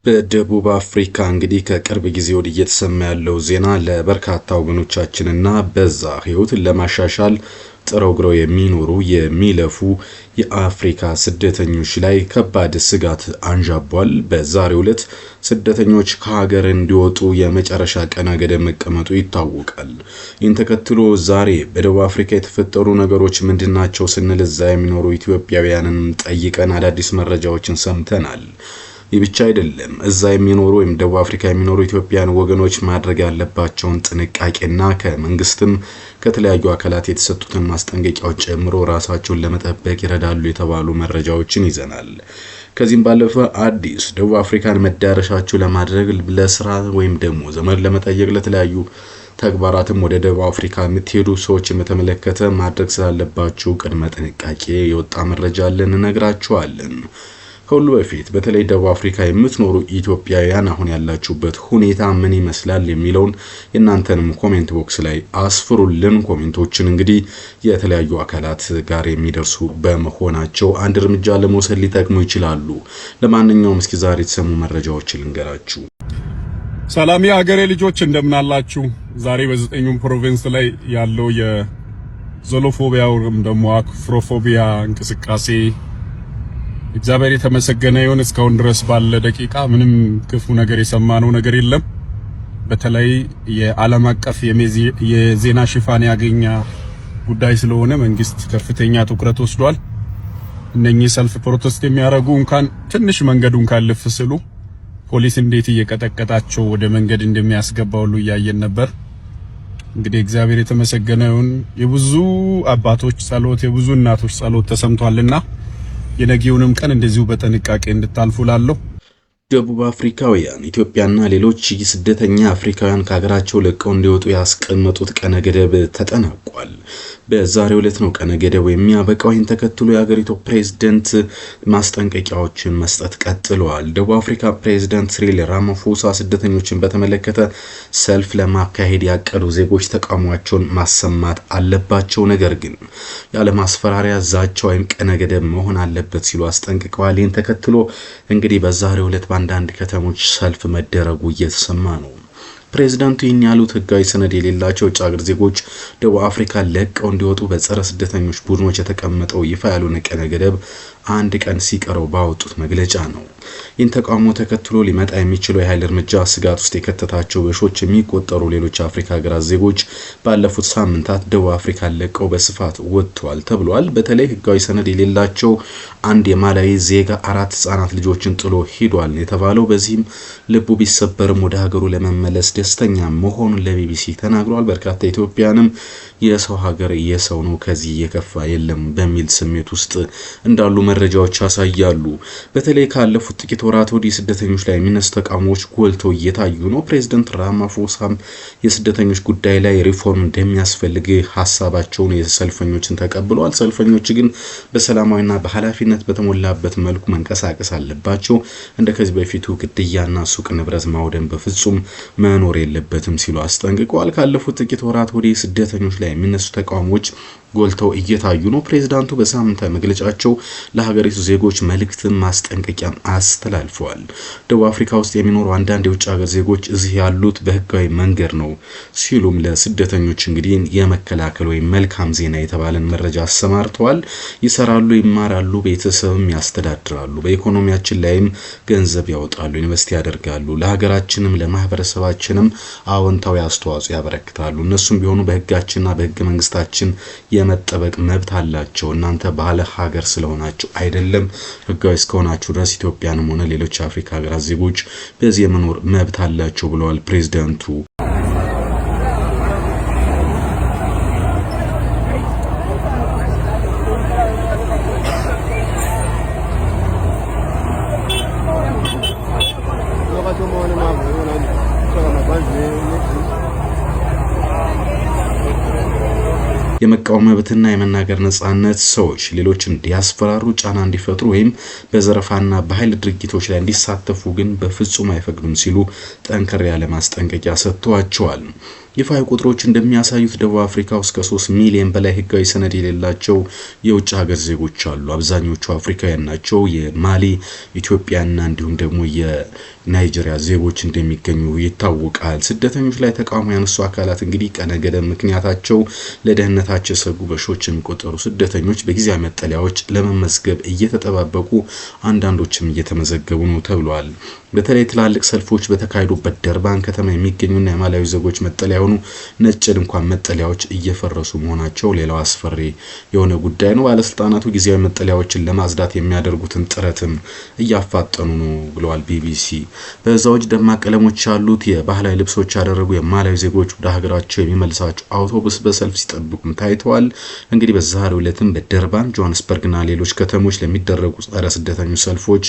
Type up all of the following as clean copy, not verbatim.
በደቡብ አፍሪካ እንግዲህ ከቅርብ ጊዜ ወዲህ እየተሰማ ያለው ዜና ለበርካታ ወገኖቻችንና በዛ ሕይወትን ለማሻሻል ጥረው ግረው የሚኖሩ የሚለፉ የአፍሪካ ስደተኞች ላይ ከባድ ስጋት አንዣቧል። በዛሬው ዕለት ስደተኞች ከሀገር እንዲወጡ የመጨረሻ ቀነ ገደብ መቀመጡ ይታወቃል። ይህን ተከትሎ ዛሬ በደቡብ አፍሪካ የተፈጠሩ ነገሮች ምንድናቸው ስንል እዛ የሚኖሩ ኢትዮጵያውያንን ጠይቀን አዳዲስ መረጃዎችን ሰምተናል። ይህ ብቻ አይደለም። እዛ የሚኖሩ ወይም ደቡብ አፍሪካ የሚኖሩ ኢትዮጵያውያን ወገኖች ማድረግ ያለባቸውን ጥንቃቄና ከመንግስትም ከተለያዩ አካላት የተሰጡትን ማስጠንቀቂያዎች ጨምሮ ራሳቸውን ለመጠበቅ ይረዳሉ የተባሉ መረጃዎችን ይዘናል። ከዚህም ባለፈ አዲስ ደቡብ አፍሪካን መዳረሻቸው ለማድረግ ለስራ ወይም ደግሞ ዘመድ ለመጠየቅ ለተለያዩ ተግባራትም ወደ ደቡብ አፍሪካ የምትሄዱ ሰዎችን በተመለከተ ማድረግ ስላለባቸው ቅድመ ጥንቃቄ የወጣ መረጃ አለን፣ እነግራችኋለን። ከሁሉ በፊት በተለይ ደቡብ አፍሪካ የምትኖሩ ኢትዮጵያውያን አሁን ያላችሁበት ሁኔታ ምን ይመስላል የሚለውን የእናንተንም comment box ላይ አስፍሩልን። Comment ኦችን እንግዲህ የተለያዩ አካላት ጋር የሚደርሱ በመሆናቸው አንድ እርምጃ ለመውሰድ ሊጠቅሙ ይችላሉ። ለማንኛውም እስኪ ዛሬ የተሰሙ መረጃዎችን ልንገራችሁ። ሰላም የሀገሬ ልጆች፣ እንደምናላችሁ። ዛሬ በዘጠኙም province ላይ ያለው የ Zuluphobia ወይም ደግሞ Afrophobia እንቅስቃሴ እግዚአብሔር የተመሰገነ ይሁን። እስካሁን ድረስ ባለ ደቂቃ ምንም ክፉ ነገር የሰማነው ነገር የለም። በተለይ የዓለም አቀፍ የዜና ሽፋን ያገኘ ጉዳይ ስለሆነ መንግስት ከፍተኛ ትኩረት ወስዷል። እነኚህ ሰልፍ protest የሚያደርጉ እንኳን ትንሽ መንገዱ እንኳን አለፍ ሲሉ ፖሊስ እንዴት እየቀጠቀጣቸው ወደ መንገድ እንደሚያስገባ ሁሉ እያየን ነበር። እንግዲህ እግዚአብሔር የተመሰገነ ይሁን። የብዙ አባቶች ጸሎት፣ የብዙ እናቶች ጸሎት ተሰምቷልና የነገውንም ቀን እንደዚሁ በጥንቃቄ እንድታልፉ ላለሁ። ደቡብ አፍሪካውያን ኢትዮጵያና ሌሎች ስደተኛ አፍሪካውያን ከሀገራቸው ለቀው እንዲወጡ ያስቀመጡት ቀነ ገደብ ተጠናቋል። በዛሬው ዕለት ነው ቀነ ገደቡ የሚያበቃው። ይህን ተከትሎ የሀገሪቱ ፕሬዝደንት ማስጠንቀቂያዎችን መስጠት ቀጥለዋል። ደቡብ አፍሪካ ፕሬዝደንት ሲሪል ራማፎሳ ስደተኞችን በተመለከተ ሰልፍ ለማካሄድ ያቀዱ ዜጎች ተቃውሟቸውን ማሰማት አለባቸው፣ ነገር ግን ያለ ማስፈራሪያ፣ ዛቻ ወይም ቀነ ገደብ መሆን አለበት ሲሉ አስጠንቅቀዋል። ይህን ተከትሎ እንግዲህ በዛሬው ዕለት በአንዳንድ ከተሞች ሰልፍ መደረጉ እየተሰማ ነው። ፕሬዝዳንቱ ይህን ያሉት ህጋዊ ሰነድ የሌላቸው የውጭ ሀገር ዜጎች ደቡብ አፍሪካ ለቀው እንዲወጡ በጸረ ስደተኞች ቡድኖች የተቀመጠው ይፋ ያልሆነ ቀነ ገደብ አንድ ቀን ሲቀረው ባወጡት መግለጫ ነው። ይህን ተቃውሞ ተከትሎ ሊመጣ የሚችለው የኃይል እርምጃ ስጋት ውስጥ የከተታቸው በሺዎች የሚቆጠሩ ሌሎች የአፍሪካ ሀገራት ዜጎች ባለፉት ሳምንታት ደቡብ አፍሪካን ለቀው በስፋት ወጥተዋል ተብሏል። በተለይ ህጋዊ ሰነድ የሌላቸው አንድ የማላዊ ዜጋ 4 ህጻናት ልጆችን ጥሎ ሂዷል የተባለው፣ በዚህም ልቡ ቢሰበርም ወደ ሀገሩ ለመመለስ ደስተኛ መሆኑን ለቢቢሲ ተናግሯል። በርካታ ኢትዮጵያንም የሰው ሀገር የሰው ነው፣ ከዚህ የከፋ የለም በሚል ስሜት ውስጥ እንዳሉ መረጃዎች ያሳያሉ። በተለይ ካለፉት ጥቂት ወራት ወዲህ ስደተኞች ላይ የሚነሱ ተቃውሞዎች ጎልተው እየታዩ ነው። ፕሬዝደንት ራማፎሳም የስደተኞች ጉዳይ ላይ ሪፎርም እንደሚያስፈልግ ሀሳባቸውን የሰልፈኞችን ተቀብለዋል። ሰልፈኞች ግን በሰላማዊና በኃላፊነት በተሞላበት መልኩ መንቀሳቀስ አለባቸው። እንደ ከዚህ በፊቱ ግድያና ሱቅ ንብረት ማውደም በፍጹም መኖር የለበትም ሲሉ አስጠንቅቀዋል። ካለፉት ጥቂት ወራት ወዲህ ስደተኞች ላይ የሚነሱ ተቃውሞዎች ጎልተው እየታዩ ነው። ፕሬዝዳንቱ በሳምንታዊ መግለጫቸው ለሀገሪቱ ዜጎች መልእክትን ማስጠንቀቂያም አስተላልፈዋል። ደቡብ አፍሪካ ውስጥ የሚኖሩ አንዳንድ የውጭ ሀገር ዜጎች እዚህ ያሉት በህጋዊ መንገድ ነው ሲሉም ለስደተኞች እንግዲህ የመከላከል ወይም መልካም ዜና የተባለን መረጃ አሰማርተዋል። ይሰራሉ፣ ይማራሉ፣ ቤተሰብም ያስተዳድራሉ፣ በኢኮኖሚያችን ላይም ገንዘብ ያወጣሉ፣ invest ያደርጋሉ፣ ለሀገራችንም ለማህበረሰባችንም አዎንታዊ አስተዋጽኦ ያበረክታሉ። እነሱም ቢሆኑ በህጋችንና በህገ መንግስታችን የመጠበቅ መብት አላቸው። እናንተ ባለ ሀገር ስለሆናችሁ አይደለም፣ ህጋዊ እስከሆናችሁ ድረስ ኢትዮጵያንም ሆነ ሌሎች የአፍሪካ ሀገራት ዜጎች በዚህ የመኖር መብት አላቸው ብለዋል ፕሬዝዳንቱ። የመቃወም መብትና የመናገር ነጻነት ሰዎች ሌሎች እንዲያስፈራሩ፣ ጫና እንዲፈጥሩ ወይም በዘረፋና በኃይል ድርጊቶች ላይ እንዲሳተፉ ግን በፍጹም አይፈቅዱም ሲሉ ጠንከር ያለ ማስጠንቀቂያ ሰጥተዋቸዋል። ይፋዊ ቁጥሮች እንደሚያሳዩት ደቡብ አፍሪካ ውስጥ ከ3 ሚሊዮን በላይ ህጋዊ ሰነድ የሌላቸው የውጭ ሀገር ዜጎች አሉ። አብዛኞቹ አፍሪካውያን ናቸው። የማሊ፣ ኢትዮጵያና እንዲሁም ደግሞ የናይጄሪያ ዜጎች እንደሚገኙ ይታወቃል። ስደተኞች ላይ ተቃውሞ ያነሱ አካላት እንግዲህ ቀነ ገደብ ምክንያታቸው ለደህንነታቸው የሰጉ በሺዎች የሚቆጠሩ ስደተኞች በጊዜያዊ መጠለያዎች ለመመዝገብ እየተጠባበቁ አንዳንዶችም እየተመዘገቡ ነው ተብሏል። በተለይ ትላልቅ ሰልፎች በተካሄዱበት ደርባን ከተማ የሚገኙና የማላዊ ዜጎች መጠለያ የሆኑ ነጭ ድንኳን መጠለያዎች እየፈረሱ መሆናቸው ሌላው አስፈሪ የሆነ ጉዳይ ነው። ባለስልጣናቱ ጊዜያዊ መጠለያዎችን ለማጽዳት የሚያደርጉትን ጥረትም እያፋጠኑ ነው ብለዋል ቢቢሲ። በዛዎች ደማቅ ቀለሞች ያሉት የባህላዊ ልብሶች ያደረጉ የማላዊ ዜጎች ወደ ሀገራቸው የሚመልሳቸው አውቶቡስ በሰልፍ ሲጠብቁም ታይተዋል። እንግዲህ በዛሬው ዕለትም በደርባን፣ ጆሃንስበርግና ሌሎች ከተሞች ለሚደረጉ ጸረ ስደተኞች ሰልፎች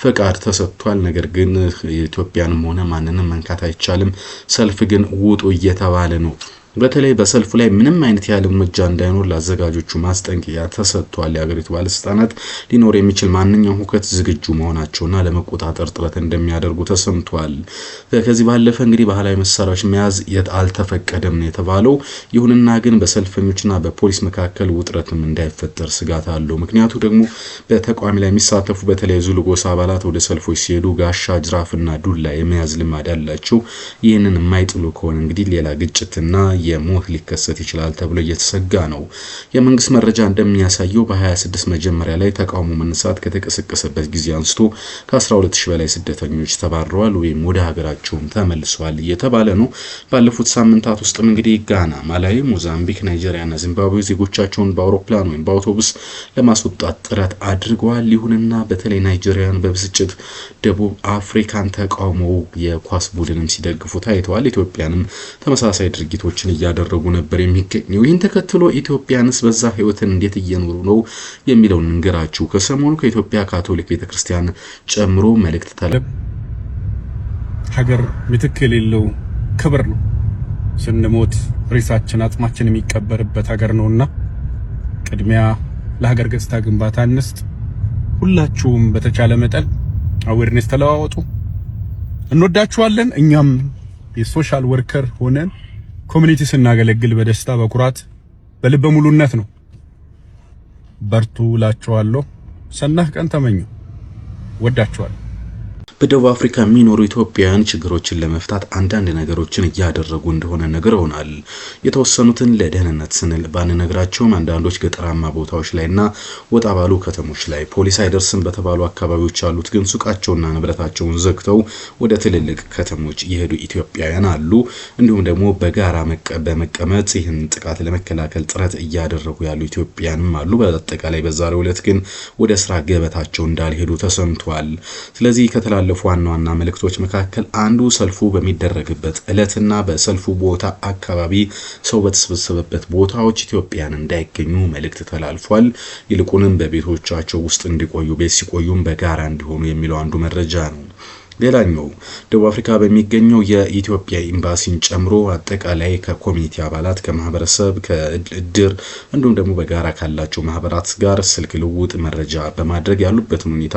ፈቃድ ተሰጥቷል። ነገር ግን ኢትዮጵያንም ሆነ ማንንም መንካት አይቻልም። ሰልፍ ግን ውጡ እየተባለ ነው። በተለይ በሰልፉ ላይ ምንም አይነት ያህል እርምጃ እንዳይኖር ለአዘጋጆቹ ማስጠንቀቂያ ተሰጥቷል። የሀገሪቱ ባለስልጣናት ሊኖር የሚችል ማንኛውም ሁከት ዝግጁ መሆናቸውና ለመቆጣጠር ጥረት እንደሚያደርጉ ተሰምቷል። ከዚህ ባለፈ እንግዲህ ባህላዊ መሳሪያዎች መያዝ አልተፈቀደም ነው የተባለው። ይሁንና ግን በሰልፈኞችና በፖሊስ መካከል ውጥረትም እንዳይፈጠር ስጋት አለው። ምክንያቱ ደግሞ በተቃዋሚ ላይ የሚሳተፉ በተለይ ዙሉ ጎሳ አባላት ወደ ሰልፎች ሲሄዱ ጋሻ፣ ጅራፍና ዱላ የመያዝ ልማድ አላቸው። ይህንን የማይጥሉ ከሆነ እንግዲህ ሌላ ግጭትና የሞት ሊከሰት ይችላል ተብሎ እየተሰጋ ነው። የመንግስት መረጃ እንደሚያሳየው በ26 መጀመሪያ ላይ ተቃውሞ መነሳት ከተቀሰቀሰበት ጊዜ አንስቶ ከ12000 በላይ ስደተኞች ተባረዋል ወይም ወደ ሀገራቸውም ተመልሰዋል እየተባለ ነው። ባለፉት ሳምንታት ውስጥም እንግዲህ ጋና፣ ማላዊ፣ ሞዛምቢክ፣ ናይጄሪያና ዚምባብዌ ዜጎቻቸውን በአውሮፕላን ወይም በአውቶቡስ ለማስወጣት ጥረት አድርገዋል። ይሁንና በተለይ ናይጄሪያን በብስጭት ደቡብ አፍሪካን ተቃውሞው የኳስ ቡድንም ሲደግፉ ታይተዋል። ኢትዮጵያንም ተመሳሳይ ድርጊቶችን እያደረጉ ነበር የሚገኘው። ይህን ተከትሎ ኢትዮጵያንስ በዛ ህይወትን እንዴት እየኖሩ ነው የሚለውን እንገራችሁ። ከሰሞኑ ከኢትዮጵያ ካቶሊክ ቤተክርስቲያን ጨምሮ መልእክት ሀገር ምትክ የሌለው ክብር ነው። ስንሞት ሬሳችን አጽማችን የሚቀበርበት ሀገር ነውና ቅድሚያ ለሀገር ገጽታ ግንባታ እንስጥ። ሁላችሁም በተቻለ መጠን awareness ተለዋወጡ። እንወዳችኋለን። እኛም የ social worker ሆነን community ስናገለግል በደስታ በኩራት በልበ ሙሉነት ነው። በርቱ እላችኋለሁ። ሰናህ ቀን ተመኘሁ። ወዳችኋለሁ። በደቡብ አፍሪካ የሚኖሩ ኢትዮጵያውያን ችግሮችን ለመፍታት አንዳንድ ነገሮችን እያደረጉ እንደሆነ ነግረውናል። የተወሰኑትን ለደህንነት ስንል ባንነግራቸውም አንዳንዶች ገጠራማ ቦታዎች ላይና ወጣ ባሉ ከተሞች ላይ ፖሊስ አይደርስም በተባሉ አካባቢዎች ያሉት ግን ሱቃቸውና ንብረታቸውን ዘግተው ወደ ትልልቅ ከተሞች የሄዱ ኢትዮጵያውያን አሉ። እንዲሁም ደግሞ በጋራ በመቀመጥ ይህን ጥቃት ለመከላከል ጥረት እያደረጉ ያሉ ኢትዮጵያንም አሉ። በአጠቃላይ በዛሬው ዕለት ግን ወደ ስራ ገበታቸው እንዳልሄዱ ተሰምቷል። ስለዚህ ከተላለፉ ዋና ዋና መልእክቶች መካከል አንዱ ሰልፉ በሚደረግበት ዕለትና በሰልፉ ቦታ አካባቢ ሰው በተሰበሰበበት ቦታዎች ኢትዮጵያን እንዳይገኙ መልእክት ተላልፏል። ይልቁንም በቤቶቻቸው ውስጥ እንዲቆዩ፣ ቤት ሲቆዩም በጋራ እንዲሆኑ የሚለው አንዱ መረጃ ነው። ሌላኛው ደቡብ አፍሪካ በሚገኘው የኢትዮጵያ ኤምባሲን ጨምሮ አጠቃላይ ከ community አባላት፣ ከማህበረሰብ፣ ከእድር እንዲሁም ደግሞ በጋራ ካላቸው ማህበራት ጋር ስልክ ልውውጥ መረጃ በማድረግ ያሉበትን ሁኔታ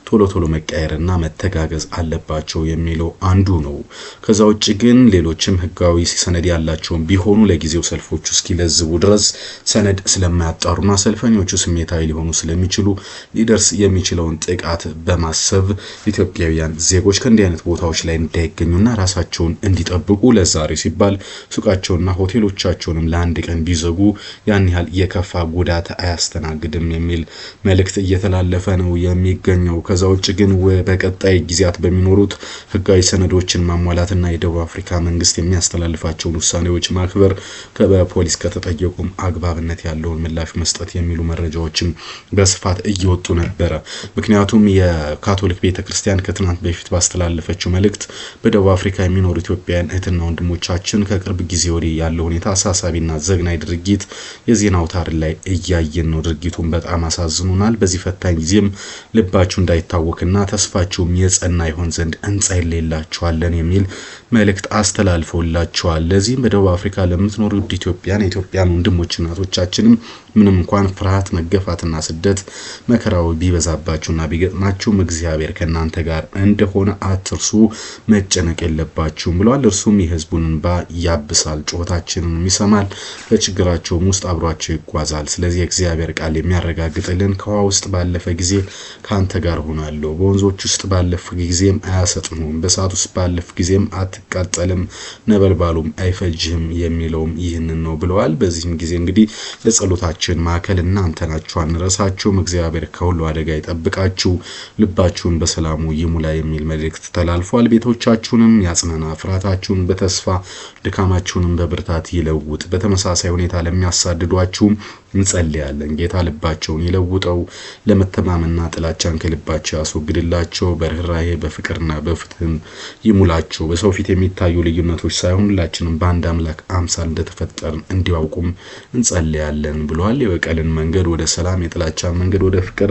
ቶሎ ቶሎ መቀየርና መተጋገዝ አለባቸው የሚለው አንዱ ነው። ከዛ ውጭ ግን ሌሎችም ህጋዊ ሰነድ ያላቸውን ቢሆኑ ለጊዜው ሰልፎቹ እስኪለዝቡ ድረስ ሰነድ ስለማያጣሩና ሰልፈኞቹ ስሜታዊ ሊሆኑ ስለሚችሉ ሊደርስ የሚችለውን ጥቃት በማሰብ ኢትዮጵያውያን ዜጎች ከእንዲህ አይነት ቦታዎች ላይ እንዳይገኙና ራሳቸውን እንዲጠብቁ ለዛሬ ሲባል ሱቃቸውና ሆቴሎቻቸውንም ለአንድ ቀን ቢዘጉ ያን ያህል የከፋ ጉዳት አያስተናግድም የሚል መልእክት እየተላለፈ ነው የሚገኘው። ከዛ ውጭ ግን በቀጣይ ጊዜያት በሚኖሩት ህጋዊ ሰነዶችን ማሟላትና የደቡብ አፍሪካ መንግስት የሚያስተላልፋቸውን ውሳኔዎች ማክበር፣ በፖሊስ ከተጠየቁም አግባብነት ያለውን ምላሽ መስጠት የሚሉ መረጃዎችም በስፋት እየወጡ ነበረ። ምክንያቱም የካቶሊክ ቤተክርስቲያን ከትናንት በፊት ባስተላለፈችው መልእክት በደቡብ አፍሪካ የሚኖሩ ኢትዮጵያውያን እህትና ወንድሞቻችን ከቅርብ ጊዜ ወዲህ ያለው ሁኔታ አሳሳቢና ዘግናኝ ድርጊት የዜና አውታር ላይ እያየን ነው። ድርጊቱን በጣም አሳዝኖናል። በዚህ ፈታኝ ጊዜም ልባችሁ እንዳይታወክና ተስፋችሁም የጸና ይሆን ዘንድ እንጸልይላችኋለን የሚል መልእክት አስተላልፎላችኋል። ለዚህም በደቡብ አፍሪካ ለምትኖሩ ውድ ኢትዮጵያን የኢትዮጵያን ወንድሞች እናቶቻችንም ምንም እንኳን ፍርሃት፣ መገፋትና ስደት መከራው ቢበዛባችሁና ቢገጥማችሁም እግዚአብሔር ከእናንተ ጋር እንደሆነ እንደሆነ አትርሱ፣ መጨነቅ የለባችሁም ብለዋል። እርሱም የህዝቡን እንባ ያብሳል፣ ጩኸታችንንም ይሰማል፣ በችግራቸውም ውስጥ አብሯቸው ይጓዛል። ስለዚህ የእግዚአብሔር ቃል የሚያረጋግጥልን ከውሃ ውስጥ ባለፈ ጊዜ ከአንተ ጋር ሆናለሁ፣ በወንዞች ውስጥ ባለፍ ጊዜም አያሰጥሙም፣ በእሳት ውስጥ ባለፍ ጊዜም አትቃጠልም፣ ነበልባሉም አይፈጅህም የሚለውም ይህንን ነው ብለዋል። በዚህም ጊዜ እንግዲህ የጸሎታችን ማዕከል እናንተ ናችሁ፣ አንረሳችሁም። እግዚአብሔር ከሁሉ አደጋ ይጠብቃችሁ፣ ልባችሁን በሰላሙ ይሙላ የሚል መልእክት ተላልፏል። ቤቶቻችሁንም ያጽናና፣ ፍርሃታችሁን በተስፋ ድካማችሁንም በብርታት ይለውጥ። በተመሳሳይ ሁኔታ ለሚያሳድዷችሁም እንጸልያለን። ጌታ ልባቸውን ይለውጠው፣ ለመተማመንና ጥላቻን ከልባቸው ያስወግድላቸው፣ በርህራሄ በፍቅርና በፍትህም ይሙላቸው። በሰው ፊት የሚታዩ ልዩነቶች ሳይሆን ሁላችንም በአንድ አምላክ አምሳል እንደተፈጠርን እንዲያውቁም እንጸልያለን ብሏል። የበቀልን መንገድ ወደ ሰላም፣ የጥላቻን መንገድ ወደ ፍቅር፣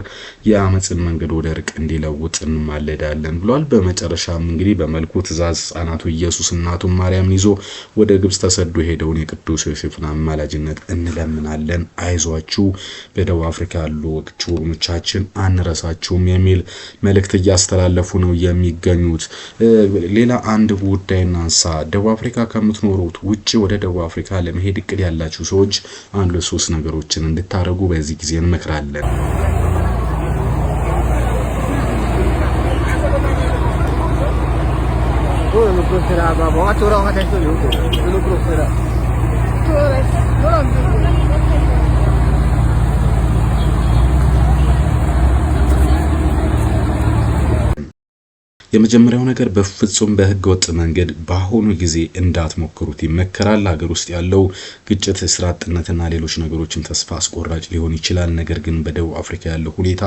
የአመፅን መንገድ ወደ እርቅ እንዲለውጥ እንማለዳለን ብሏል። በመጨረሻም እንግዲህ በመልኩ ትእዛዝ ሕፃናቱ ኢየሱስ እናቱን ማርያምን ይዞ ወደ ግብጽ ተሰዶ ሄደውን የቅዱስ ዮሴፍን አማላጅነት እንለምናለን። አይዟችሁ በደቡብ አፍሪካ ያሉ ወገኖቻችን አንረሳችሁም የሚል መልእክት እያስተላለፉ ነው የሚገኙት። ሌላ አንድ ጉዳይ እናንሳ። ደቡብ አፍሪካ ከምትኖሩት ውጭ ወደ ደቡብ አፍሪካ ለመሄድ እቅድ ያላችሁ ሰዎች አንድ ለሶስት ነገሮችን እንድታደርጉ በዚህ ጊዜ እንመክራለን። የመጀመሪያው ነገር በፍጹም በህገ ወጥ መንገድ በአሁኑ ጊዜ እንዳትሞክሩት ይመከራል። ሀገር ውስጥ ያለው ግጭት፣ ስራ አጥነትና ሌሎች ነገሮችም ተስፋ አስቆራጭ ሊሆን ይችላል። ነገር ግን በደቡብ አፍሪካ ያለው ሁኔታ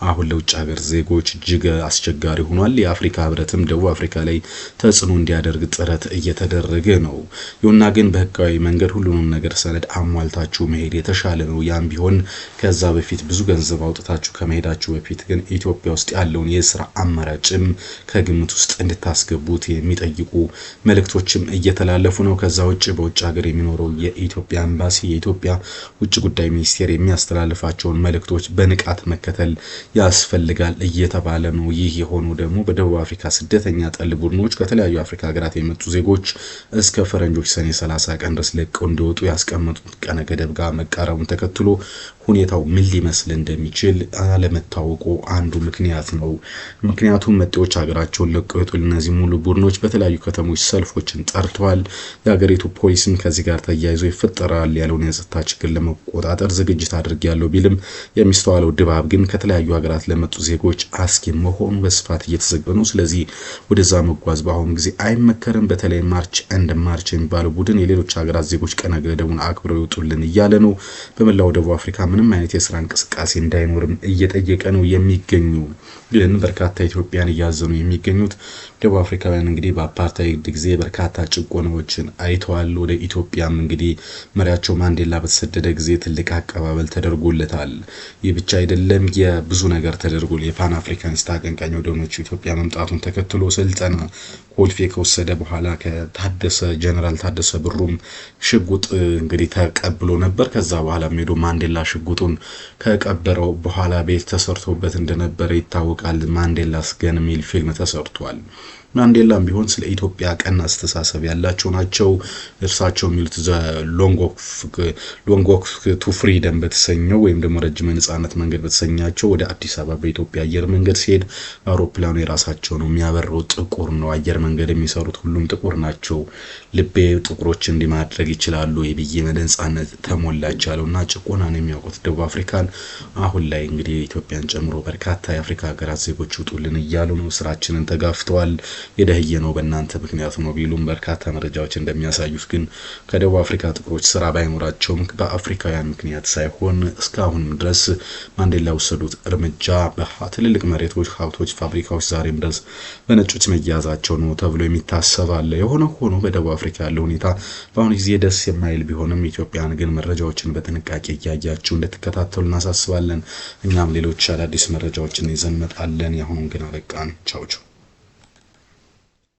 አሁን ለውጭ ሀገር ዜጎች እጅግ አስቸጋሪ ሆኗል። የአፍሪካ ህብረትም ደቡብ አፍሪካ ላይ ተጽዕኖ እንዲያደርግ ጥረት እየተደረገ ነው። ይሁንና ግን በህጋዊ መንገድ ሁሉንም ነገር ሰነድ አሟልታችሁ መሄድ የተሻለ ነው። ያም ቢሆን ከዛ በፊት ብዙ ገንዘብ አውጥታችሁ ከመሄዳችሁ በፊት ግን ኢትዮጵያ ውስጥ ያለውን የስራ አማራጭም ከግምት ውስጥ እንድታስገቡት የሚጠይቁ መልእክቶችም እየተላለፉ ነው። ከዛ ውጭ በውጭ ሀገር የሚኖረው የኢትዮጵያ ኤምባሲ፣ የኢትዮጵያ ውጭ ጉዳይ ሚኒስቴር የሚያስተላልፋቸውን መልእክቶች በንቃት መከተል ያስፈልጋል እየተባለ ነው። ይህ የሆነው ደግሞ በደቡብ አፍሪካ ስደተኛ ጠል ቡድኖች ከተለያዩ አፍሪካ ሀገራት የመጡ ዜጎች እስከ ፈረንጆች ሰኔ 30 ቀን ድረስ ለቀው እንዲወጡ ያስቀመጡት ቀነ ገደብ ጋር መቃረቡን ተከትሎ ሁኔታው ምን ሊመስል እንደሚችል አለመታወቁ አንዱ ምክንያት ነው። ምክንያቱም መጤዎች ሀገራቸውን ለቀው ይወጡ እነዚህ ሙሉ ቡድኖች በተለያዩ ከተሞች ሰልፎችን ጠርተዋል። የሀገሪቱ ፖሊስም ከዚህ ጋር ተያይዞ ይፈጠራል ያለውን የጸጥታ ችግር ለመቆጣጠር ዝግጅት አድርጌያለሁ ቢልም የሚስተዋለው ድባብ ግን ከተለያዩ ሀገራት ለመጡ ዜጎች አስጊ መሆኑ በስፋት እየተዘገበ ነው። ስለዚህ ወደዛ መጓዝ በአሁኑ ጊዜ አይመከርም። በተለይ March and March የሚባለው ቡድን የሌሎች ሀገራት ዜጎች ቀነ ገደቡን አክብረው ይወጡልን እያለ ነው። በመላው ደቡብ አፍሪካ ምንም አይነት የስራ እንቅስቃሴ እንዳይኖርም እየጠየቀ ነው የሚገኙ። ግን በርካታ ኢትዮጵያን እያዘኑ የሚገኙት ደቡብ አፍሪካውያን እንግዲህ በአፓርታይድ ጊዜ በርካታ ጭቆናዎችን አይተዋል። ወደ ኢትዮጵያም እንግዲህ መሪያቸው ማንዴላ በተሰደደ ጊዜ ትልቅ አቀባበል ተደርጎለታል። ይህ ብቻ አይደለም፣ የብዙ ነገር ተደርጎ የፓን አፍሪካኒስት አቀንቃኝ ወደ ሆነችው ኢትዮጵያ መምጣቱን ተከትሎ ስልጠና ኮልፌ ከወሰደ በኋላ ከታደሰ ጀነራል ታደሰ ብሩም ሽጉጥ እንግዲህ ተቀብሎ ነበር። ከዛ በኋላ ሄዶ ማንዴላ ሽጉጡን ከቀበረው በኋላ ቤት ተሰርቶበት እንደነበረ ይታወቃል። Mandela's Gun የሚል ፊልም ተሰርቷል። ማንዴላም ቢሆን ስለ ኢትዮጵያ ቀና አስተሳሰብ ያላቸው ናቸው። እርሳቸው የሚሉት Long Walk to Freedom በተሰኘው ወይም ደግሞ ረጅም የነጻነት መንገድ በተሰኛቸው ወደ አዲስ አበባ በኢትዮጵያ አየር መንገድ ሲሄድ አውሮፕላኑ የራሳቸው ነው፣ የሚያበረው ጥቁር ነው። አየር መንገድ የሚሰሩት ሁሉም ጥቁር ናቸው። ልቤ ጥቁሮች እንዲህ ማድረግ ይችላሉ ብዬ ነጻነት ተሞላች ያለውና ጭቆናን የሚያውቁት ደቡብ አፍሪካን አሁን ላይ እንግዲህ ኢትዮጵያን ጨምሮ በርካታ የአፍሪካ ሀገራት ዜጎች ውጡልን እያሉ ነው። ስራችንን ተጋፍተዋል፣ የደህየ ነው በእናንተ ምክንያት ነው ቢሉም በርካታ መረጃዎች እንደሚያሳዩት ግን ከደቡብ አፍሪካ ጥቁሮች ስራ ባይኖራቸውም በአፍሪካውያን ምክንያት ሳይሆን እስካሁንም ድረስ ማንዴላ የወሰዱት እርምጃ በትልልቅ መሬቶች፣ ሀብቶች፣ ፋብሪካዎች ዛሬም ድረስ በነጮች መያዛቸው ነው ተብሎ የሚታሰብ አለ። የሆነ ሆኖ በደቡብ አፍሪካ ያለው ሁኔታ በአሁኑ ጊዜ ደስ የማይል ቢሆንም ኢትዮጵያን ግን መረጃዎችን በጥንቃቄ እያያችሁ እንድትከታተሉ እናሳስባለን። እኛም ሌሎች አዳዲስ መረጃዎችን ይዘን እንመጣለን። የአሁኑን ግን አበቃን። ቻው ቻው።